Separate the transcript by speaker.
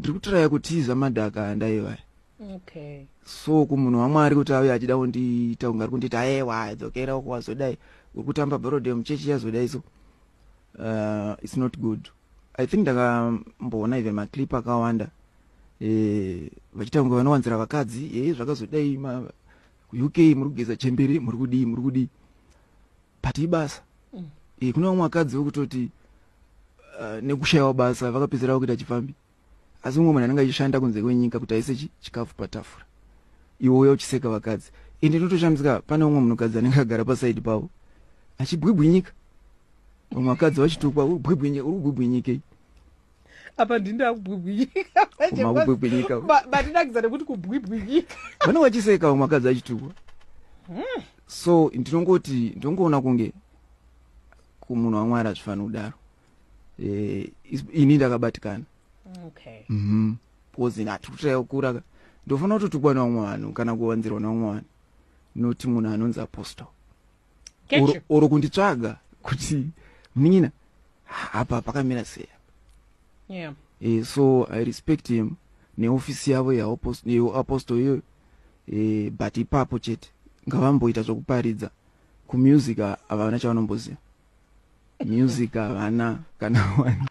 Speaker 1: Ndiri kutraya kutiza madhaka andaiva.
Speaker 2: Okay.
Speaker 1: So kumunhu waMwari kuti auye achida kundiita kunge ari kundiita, "Aiwa, dzokera uko, wazodai, uri kutamba bhorodhe muchechi, yazodai." So it's not good. I think ndakamboona even maclip akawanda vachiita kunge vanowanzira vakadzi, zvakazodai, UK muri kugeza chembere, muri kudii, muri kudii, but ibasa. Kune vamwe vakadzi vekutoti nekushayiwa basa vakapedzera kuita chifambi, asi mumwe munhu anenge achishanda kunze kwenyika kuti aise chikafu patafura, iwe uya uchiseka vakadzi. Ende ndinotoshamisika, pane umwe munhukadzi anenge agara pasaidi pavo achibwibwinyika, vamwe vakadzi vachitukwa, "Uri kubwibwinyika, uri kubwibwinyikei?"
Speaker 2: Apa ndinda kubwibwinyika.
Speaker 1: Kuma kubwibwinyika.
Speaker 2: Bandinakidza nekuti kubwibwinyika.
Speaker 1: Vanenge vachiseka vamwe vakadzi vachitukwa. So ndinongoti ndinongoona kunge kumunhu waMwari hazvifaniri kudaro. Ini ndakabatikana. Because hatikutraya kukura ka, ndofanira kutotukwa nevamwe vanhu kana kuwanzirwa nevamwe vanhu, noti munhu anonzi apostle
Speaker 2: Get you.
Speaker 1: Oro kunditsvaga kuti, "Munin'ina, apa pakamira sei?" So I respect him neofisi yavo yeapostle iyoyo, but ipapo chete ngavamboita zvokuparidza. Kumusic havana chavanomboziva, music havana kana one.